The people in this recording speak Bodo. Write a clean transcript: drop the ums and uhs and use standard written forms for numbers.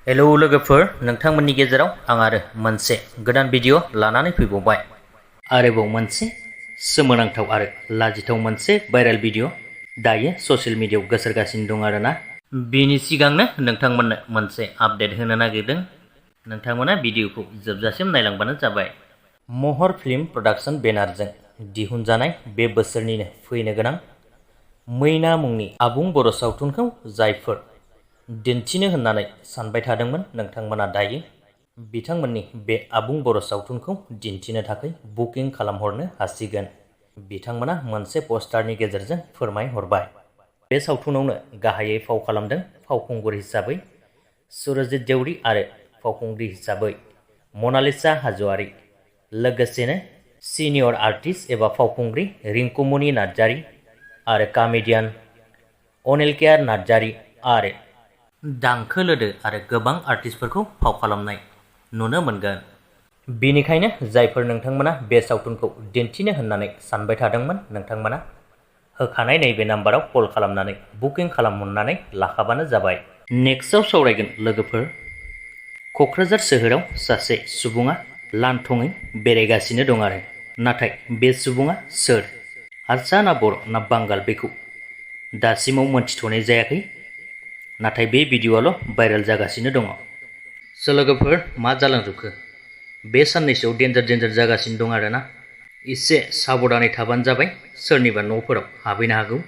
हेलौ लोगोफोर, नोंथांमोननि गेजेराव आं आरो मोनसे गोदान भिडिअ लानानै फैबावबाय। आरोबाव मोनसे सोमोनांथाव आरो लाजिथाव मोनसे भाइरेल भिडिअ दायो ससियेल मिडियायाव गोसारगासिनो दं आरोना। बेनि सिगांनो नोंथांमोननो मोनसे आपडेट होनो नागिरदों। नोंथांमोना भिडिअखौ जोबजासिम नायलांबानो जाबाय। महर फिल्म प्रडाक्शन बेनारजों दिहुनजानाय बे बोसोरनिनो फैनो गोनां मैना मुंनि आबुं बर' सावथुनखौ जायफोर दिन्थिनो होननानै सानबाय थादोंमोन, नोंथांमोना दायो बिथांमोननि बे आबुं बर' सावथुनखौ दिन्थिनो थाखाय बुकिं खालामहरनो हासिगोन। बिथांमोना मोनसे पस्टारनि गेजेरजों फोरमायहरबाय। बे सावथुनावनो गाहायै फाव खालामदों फावखुंगुर हिसाबै सुरजित देउरी आरो फावखुंग्रि हिसाबै मनालिसा हाज'वारी, लोगोसेनो सिनियर आर्टिस्ट एबा फावखुंग्रि रिंकुमनि नार्जारी आरो कमेडियान अनिलकेयार नार्जारी आरो दांखो लोदो आरो गोबां आर्टिस्टफोरखौ फाव खालामनाय नुनो मोनगोन। बेनिखायनो जायफोर नोंथांमोना बे सावथुनखौ दिन्थिनो होननानै सानबाय थादोंमोन, नोंथांमोना होखानाय नैबे नाम्बाराव कल खालामनानै बुकिं खालामहरनानै लाखाबानो जाबाय। नेक्स्टआव सावरायगोन लोगोफोर, क'क्राझार सोहोराव सासे सुबुङा लांथङै बेरायगासिनो दं आरो नाथाय बे सुबुङा सोर, हारसा ना बर' ना बांगाल बेखौ दासिमाव मोनथिथ'नाय जायाखै। नाथाय बे भिडिअ'आल' भाइरेल जागासिनो दङ। स' लोगोफोर, मा जालांजोबखो? बे साननैसोआव डेन्जार जागासिनो दं आरोना। एसे साबधानै थाबानो जाबाय, सोरनिबा न'फोराव हाबहैनो हागौ।